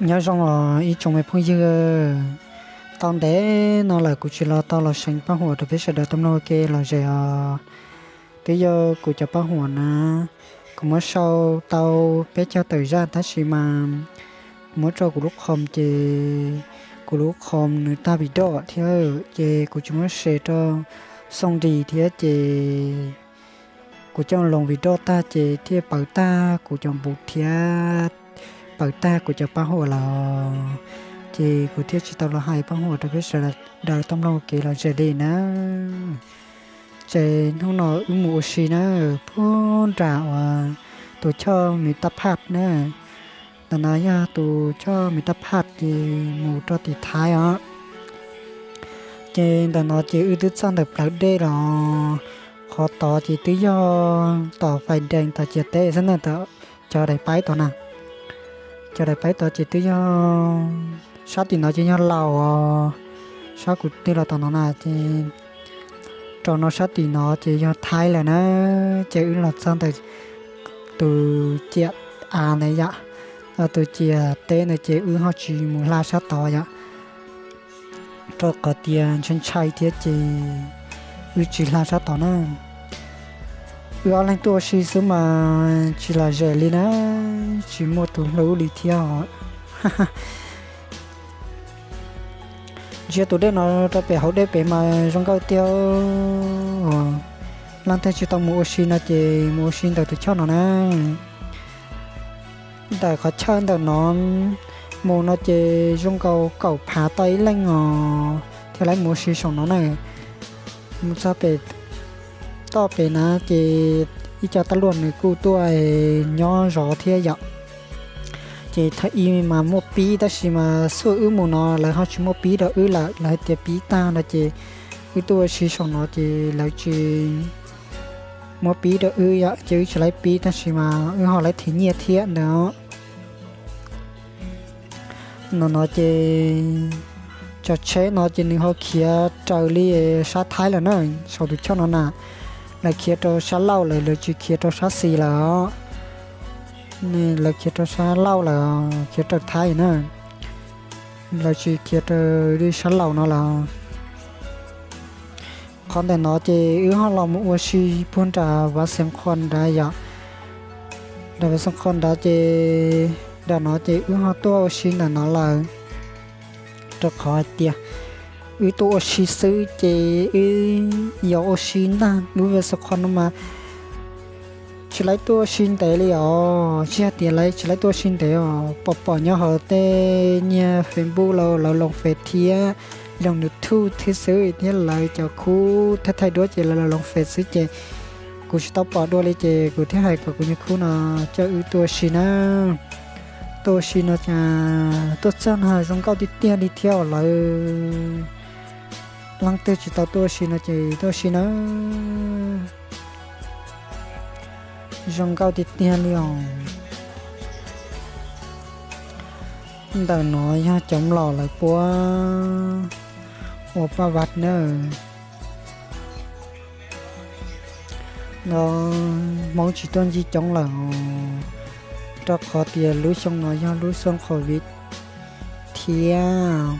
Nyob zoo os ib tsoom me phooj ywg, tau ntev no lawm kuv tsis los tau los seev paj huam rau peb sawv daws tau mloog ua ke lom zem os. Twb yog kuv cov paj huam na, kuv muab sau tau peb caug tawm zaj tab sis mas kuv muab tso kuv lub qhom ces kuv lub qhom nws tag vim doj thiab ces kuv tsis muab se rau xoo ris thiab ces kuv coj loo vim doj tag ces thiaj pawv tag kuv cov npuv thiab pawv tag kuv cov paj huam lawm. Ces kuv thiaj tsis tau los hais paj huam rau peb sawv daws tau mloog ua ke lom zem li na. Ces hnub no wb mus ua si na, puag nram uas tus choj Mim Taj Phaj na. Ntawm no yog tus choj Mim Taj Phaj ces mus rau tim Thaib os. Ces ntawm no ces wb twb txog ntawm plawv dej los, qhov tod ces twb yog tom Fais Dees tom ciam teb xwb na, cov daim paib tod na. Cov daim paib tod ces twb yog, sab tim no ces yog Laus os, sab kuv tig los tom no na ces rau no sab tim no ces yog Thaib lawm na. Ces wb los txog ntawm tus ciam av ntawd yom, tus ciam teb ntawd ces wb ho tsis mus hla sab tod yom, rau qhov tias ntshai ntshai thiab ces wb tsis hla sab tod na. Wb ob leeg tuaj ua si xwb mas tsis lom zem li na, tsis muaj tus hlub li thiab os. Ntsia tus dej no rau pem hauv dej pem mas zoo nkauj tiag. Leej twg tsis tau mus ua si no ces mus ua si ntawm tus choj no na. Ntawm qhov chaw ntawm no mus no ces zoo nkaus kaum phav tau ib leeg os thiaj li mus ua si saum no na. Mus txog pem toj pem na ces ib co taj luaj nws kuj tuaj nyob zov thiab yom. Ces thaum ub mas muaj pib tab sis mas xyov wb mus no lawv ho tsis muaj pib rau wb lawm, lawv hais tias pib tag no ces wb tuaj ua si saum no ces lawv tsis muab pib rau wb yom, ces wb tsis laib pib tab sis mas wb ho laib them nyiaj thiab ntawd. No no ces cov tsheb no ces nws ho khiav raws li sab Thaib lawm na, saum tus choj no na. Lawv khiav rau sab Lauj lawm, lawv tsis khiav rau sab xis lawm. Lawv khiav rau sab Lauj lawm, khiav raws Thaib na. Lawv tsis khiav raws li sab Lauj no lawm. Qhov ntawm no ces wb ho los mus ua si puag nram Vaj Xeev Khuam nrad yom. Nram Vaj Xeev Khuam nrad ces nram no ces wb ho tuaj ua si ntawm no lawm. Rau qhov hais tias wb tuaj ua si xwb ces wb yuav ua si ntag, lub Vaj Xeev Khuam no mas tsis laib tuaj ua si ntev li os, tsis hais tias laib tsis laib tuaj ua si ntev os, pom pom nyob hauv tej niag Facebook los lawv loos fes thiab loos YouTube thiab xwb thiab lawv cov khub thaij thaij duab ces lawv los loos fes xwb ces kuv tsis tau pom dua li ces kuv thiaj hais kom kuv niag khub no coj wb tuaj ua si na. Tuaj ua si no, tuaj txog no zoo nkauj tiag tiag li thiab os lawv. Leej twg tsis tau tuaj ua si no ces tuaj ua si na. Zoo nkauj tiag tiag li os. Ntawm no yog cov mlom lawv puab ua paj vaj na. No Hmoob tsis tuaj ncig coob lawm os, rau qhov tias lub xyoo no yog lub xyoo COVID thiab,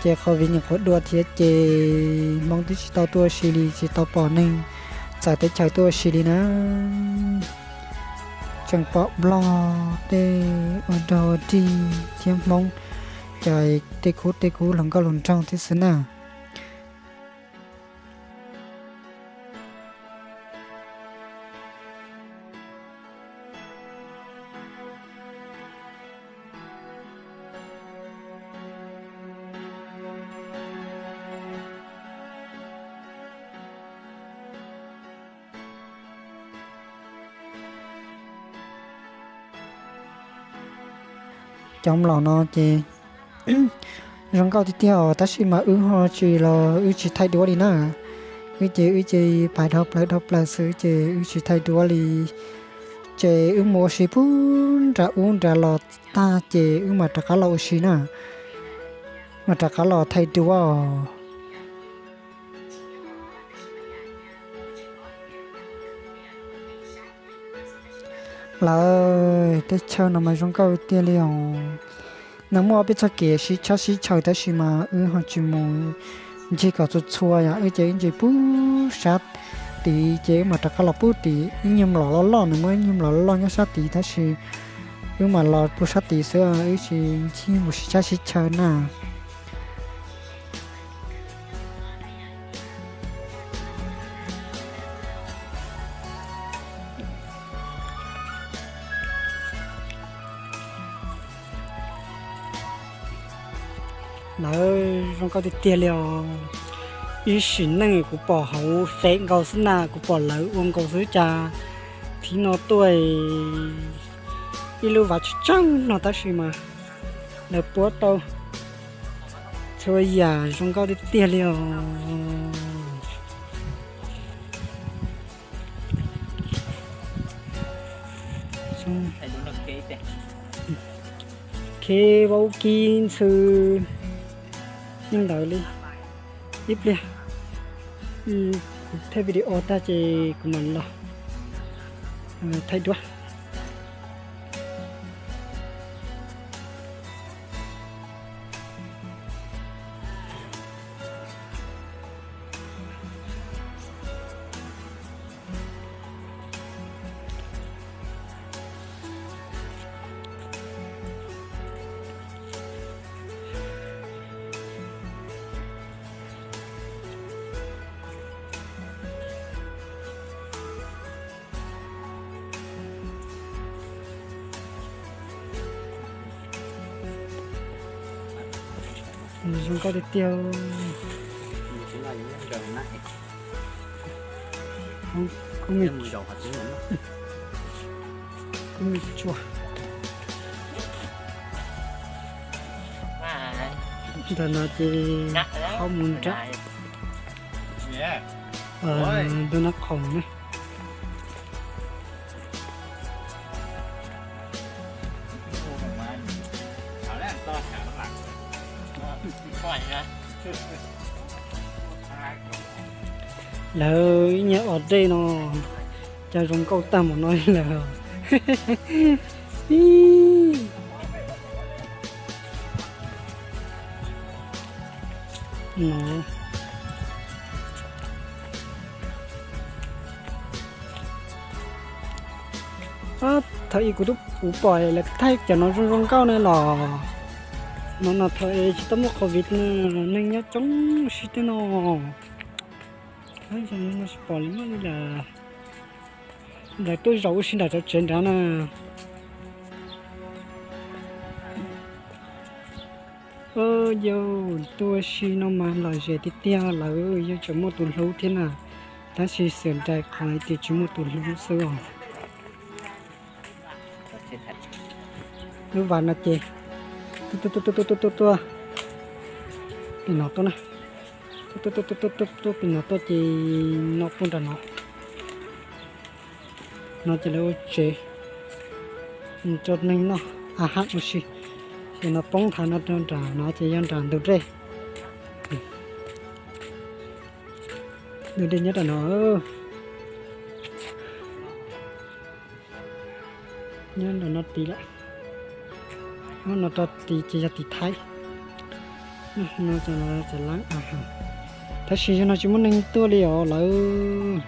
ces COVID nyuam qhuav dua thiab ces Hmoob twb tsis tau tuaj ua si li, tsis tau pom neeg txawv teb chaws tuaj ua si li na. Tseem pom Nplog tej ua dog ua dig thiab Hmoob cov tej kub tej kub hluas nkauj hluas nraug thiab xwb na. Cov mlom no ces zoo nkauj tiag tiag os, tab sis mas wb ho tsis los wb tsis thaij duab li na. Wb ces wb ces pais dhau plaws dhau plaws xwb ces wb tsis thaij duab li. Ces wb mus ua si puag nram ub nram los tag ces wb mam rov qab los ua si na, mam rov qab los thaij duab os. Lawv teb chaws no mas zoo nkauj tiag li os. Nws muaj ob peb txoj kev sib tshab sib chaw tab sis mas wb ho tsis mus ncig kom txhua txhua yom, wb ces wb ncig pub sab tid ces wb mam rov qab los pub tid. Ib nyuag mlom loj loj, nws muaj ib nyuag mlom loj loj nyob sab tid tab sis wb mam los pub sab tid xwb, wb tsis ncig mus sib tshab sib chaw na. Lawv zoo nkauj tiag tiag li os. Ib sim neej kuv pom hauv fem nkaus xwb na, kuv pom lawv ua nkaus xwb cas thib no tuaj ib lub vaj tseeb tseeb no tab sis mas lawv puab tau txhua yam zoo nkauj tiag tiag li os. Khib vaub kib ntxhw li ntawd li. Ib pliag kuv thaij video tag ces kuv mam los thaij duab. Zoo nkauj tiag tiag. Kuv me, kuv me tsuag. Ntawm no ces qhov mus nrad, ntawm no khoom ne. Lawv ib nyuag os dej no cas zoo nkauj tag npaum no li lawm. Thaum ub kuv twb pom lawv thaij cov no zoo zoo nkauj na los. No no thaum tsis tau muaj covid na, neeg nyob coob si tej no. Tsis pom li lawm. Lawv tuaj zaum ua si nram cov tsev nrad na. Yus tuaj ua si no mas lom zem tiag tiag, lawv yeej tseem muaj tus hlub thiab na, tab sis xav tias qhov tias tsis muaj tus hlub xwb os. Lub vas no ces tuaj tuaj tuaj tuaj tuaj tuaj tuaj pem no tuaj na, tuaj tuaj tuaj tuaj tuaj tuaj tuaj pem no tuaj ces no puag nram no. No ces lawv ua tsev rau neeg noj a hab ua si, ces no poob nthav no rau nram no ces yog nram ntug dej. Ntug dej nyob rau no, nyob nram no tid lawm. No rau tid ces yog tim Thaib. No ces lawv tseem laab a hab, tab sis yog no tsis muaj neeg tuaj li os lawv.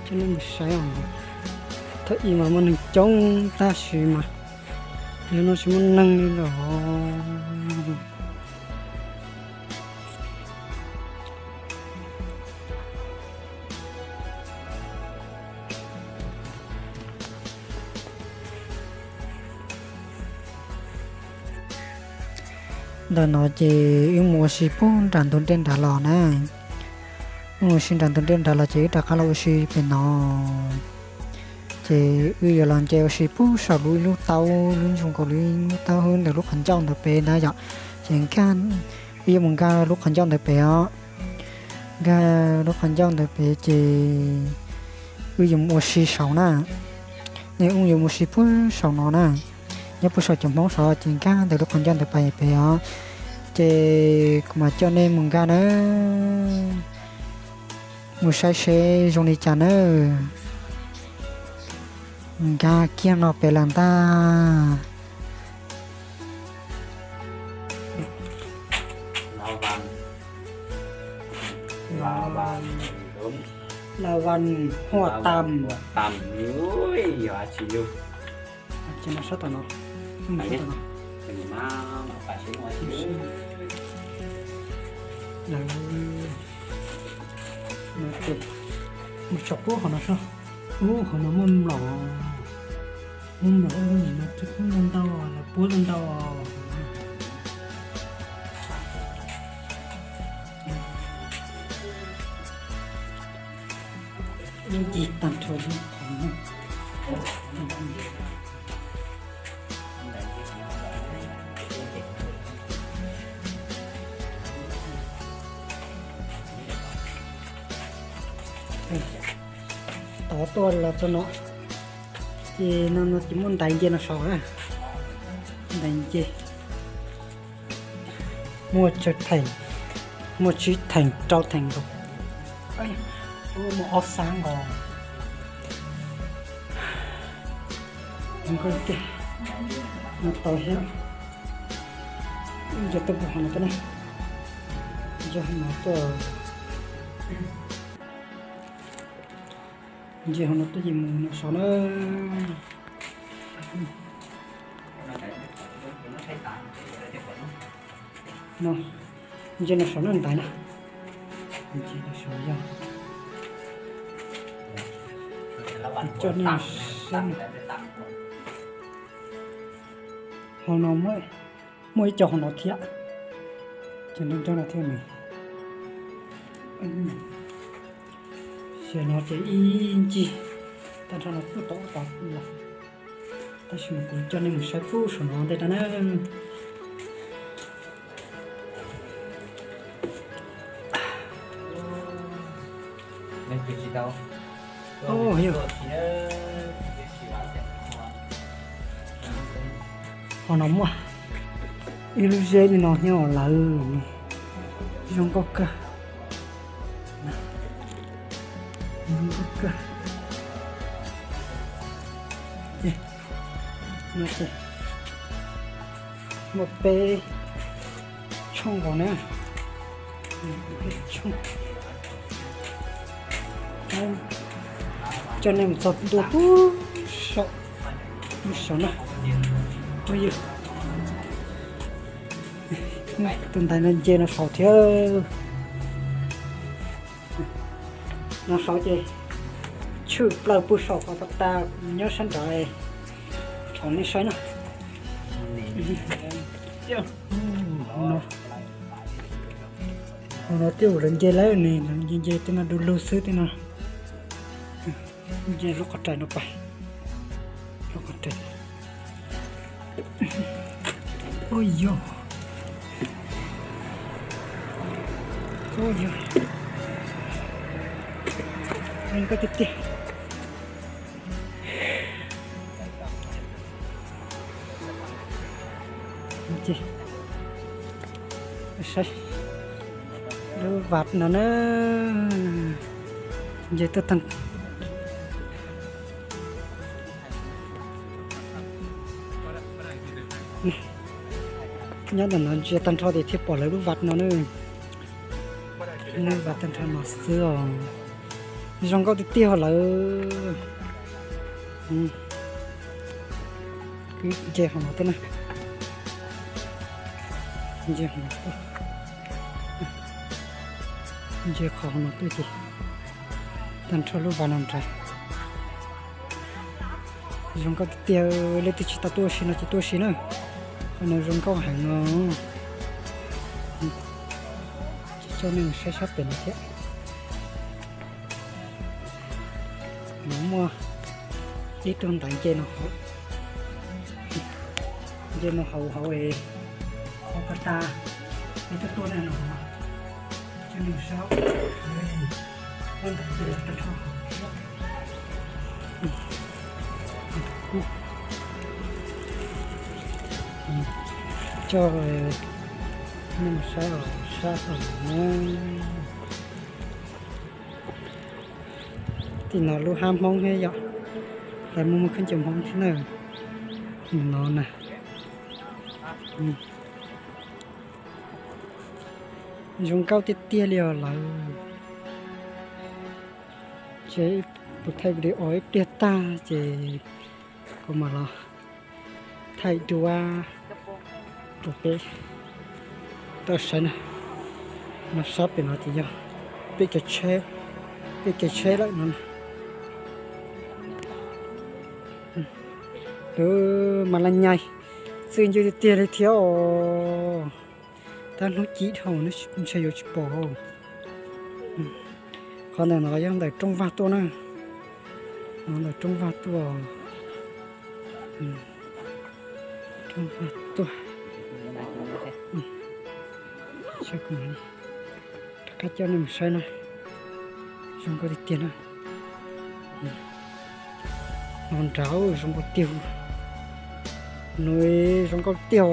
Coj nej mus saib os, thaum ub mas muaj neeg coob tab sis mas yog no tsis muaj neeg li lawm. Ntawm no ces wb mus ua si puag nram ntug dej nrad los na. Wb mus ua si nram ntug dej nrad los ces wb rov qab los ua si pem no. Ces wb yuav los nce ua si puag saum lub ib lub taub, lub ntsuj nkaus li ib lub taub hwb ntawm lub qhov ncauj ntawd pem na yom. Ces nkag, wb yuav mus nkag lub qhov ncauj ntawd pem os. Nkag lub qhov ncauj ntawd pem ces wb yuav mus ua si saud na. Nej wb yuav mus ua si puag saum no na. Nyob puag saum cov Hmoob saud ces nkag ntawm lub qhov ncauj ntawd pem pem os. Ces kuv mam coj nej mus nkag na. Mus saib seb zoo li cas nawb. Nkag kiag no pem lawm ntag. Lau Vam Hua Tam. Ces no sab tom no, sab tom no. Mus tsom puab qhov no soj. Ub, qhov no muaj mlom, muaj mlom ub, no tub ntau ntau, lawv puab ntau ntau. Ncig tag nrho li qhov no. Tod tuaj los txog no, ces no no ces muaj ntaiv nce no saud na. Ntaiv nce. Muaj tsawg theem, muaj tsib theem rau theem nkaus. Muaj ob xab nkaus. Nkauj tiag, no tau thiab. Yog tuaj puag qhov no tuaj na, yog no tuaj, yog qhov no tuaj ces mus no saud na. No, nce no saud na ntaiv na. Nce no saud yog, coj nej saib. Hauv no muaj ib co hauv no thiab. Ces nrog nrog no thiab nws. Xyov no ces ib ncig tag nrho no puag tod ub tod los. Tab sis mas kuv coj nej mus saib puag saum no ntej no na. Qhov no muaj ib lub zeb li no nyob lawm, zoo nkauj kawg, zoo nkauj kawg. Muaj peb tshooj nkaus na. Coj nej mus txog ntua puag saum, puag saum na. Tus ntaiv no nce no saud thiab. No saud ces tshwj plaws puag saum qhov tas nyob sab nraud, thaum nej saib na. Hauv no tej zaum lawv nce lawm ne, lawv nce nce tej no du lug xwb tej no. Nce lub qhov rais no pais, lub qhov rais. Ua yog, ua yog, zoo nkauj tiag tiag. Saib lub vaj no na, nce tuaj tag. Nyob ntawm no ntsia tag nrho ces thiaj pom lawv lub vaj no na. Lub vaj tag nrho no xwb os. Zoo nkauj tiag tiag lawm. Kwv nce qhov no tuaj na. Nce qhov no tuaj. Nce qhov no tuaj ces tag nrho lub vaj no nrad. Zoo nkauj tiag tiag, leej twg tsis tau tuaj ua si no ces tuaj ua si na. Qhov no zoo nkauj heev no. Tsis coj nej mus saib sab pem no thiab. No muaj ib tug ntaiv nce no hauv, nce no hauv hauv es hauv ko tas, ib tug tuaj no, coj nej mus saib. Coj nej mus saib sab hauv na. Tim no lub hab Hmoob thiab yom, lawv muaj muaj khaub ncaws Hmoob thiab na. No na, zoo nkauj tiag tiag li os lawv. Ces kuv thaij video ib pliag tag ces kuv mam los thaij dua rau peb tau saib na. No sab pem no ces yog peb kev tsheb, peb kev tsheb lawm no. Lawv mas laj nyais txwj ncw tiag tiag li thiab os. Tab hnub ci dhau ntshe yuav tsis pom. Qhov ntawm no yog ntawm rooj vag tuaj na. Ntawm rooj vag tuaj. Rooj vag tuaj. Rov qab coj nej mus saib na. Zoo nkauj tiag tiag na. No nrad zoo nkauj tiag. No zoo nkauj tiag.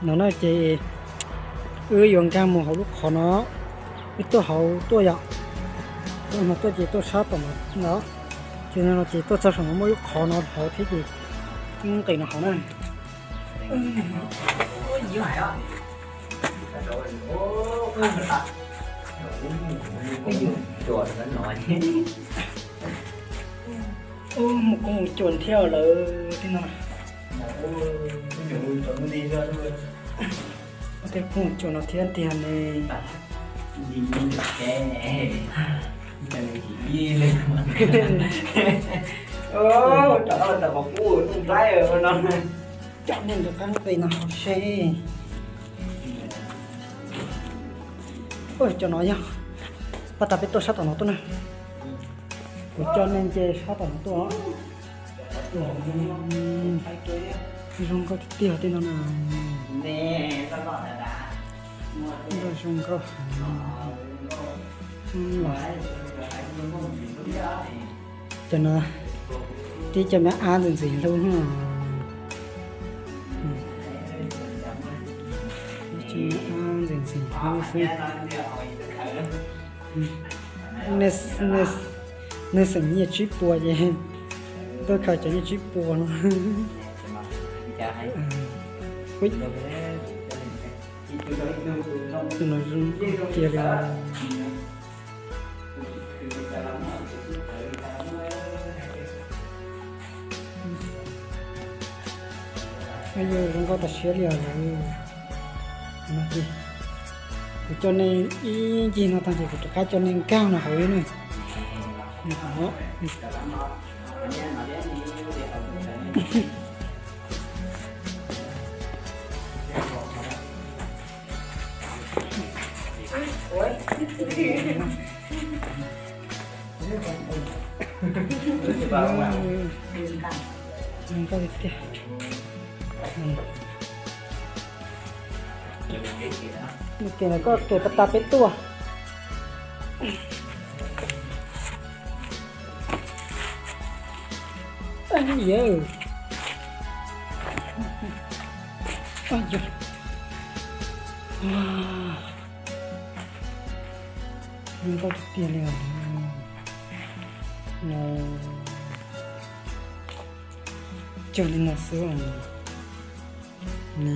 No na ces wb yuav nkag mus hauv lub qhov no, wb tuaj hauv tuaj yom. Tuaj no tuaj ces tuaj sab tom no, ces no ces tuaj txog saum no muaj lub qhov no hauv thiab ces wb nqis no hauv na. Mus koob mus cuam thiab lawm tej no. Tej koob mus cuam no thiab tiag ne. Coj nej rov qab nqis no hauv seb. Cov no yog pab tas peb tuaj sab tom no tuaj na. Kuv coj nej nce sab tom no tuaj. Zoo nkauj tiag tiag tej no na. Zoo nkauj. Cov no tib cov me ab ntxim ntxim hlub. Ab ntxim ntxim hlub xwb. Nej xeem nyiaj tsib puas ces tuaj khaws cov nyiaj tsib puas no. Tus no zoo tiag li. Yog zoo nkauj tas siab li os. Kuv coj nej ib ncig no tag ces kuv rov qab coj nej nkag no hauv na. Zoo nkauj tiag tiag. Tus no koj tus pab tas peb tuaj. Yawg, zoo nkauj tiag tiag li os. No cog li no xwb os. Ni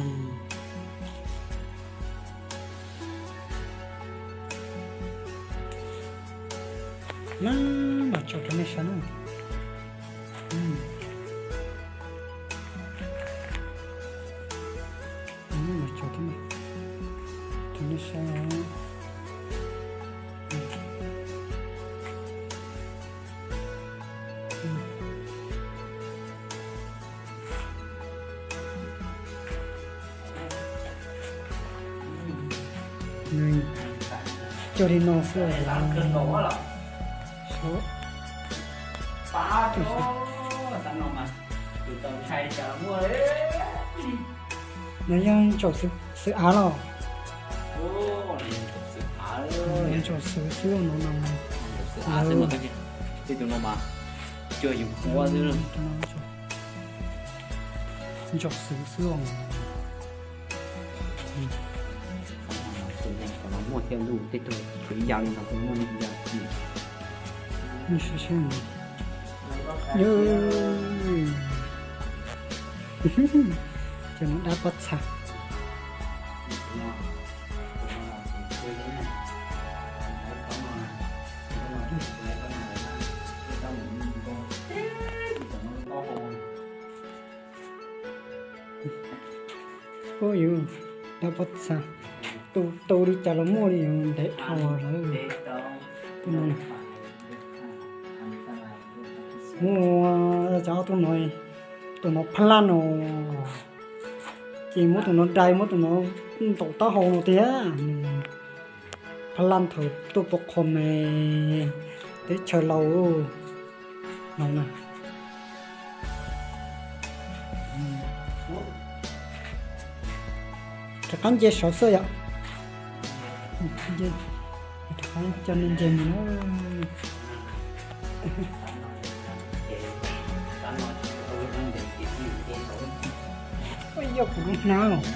na, mam tso rau nej saib na. Mam tso thiab, rau nej saib. Cog li no xwb. No yog ntsaum xwb av los? Ntsaum xwb xwb no no. Tej tus no mas cog yus qhuav xwb. Ntsaum xwb xwb os. Muaj thiab lub, tej tug tseem yau li no kuj muaj ne yau. Ces no dab pob txha. Ub, yus dab pob txha, tu tu li cas los muaj li, yus ntev dhau lawm. Ub, cov tus no, tus no pha laj no, ces muab tus no dai, muab tus no ntaus taub hau no tiag. Pha laj thaum tuaj pov qho me teb chaws laus no na. Rov qab nce saud xwb yom. Rov qab coj nej nce mus na. Yog kuv lub hnab os.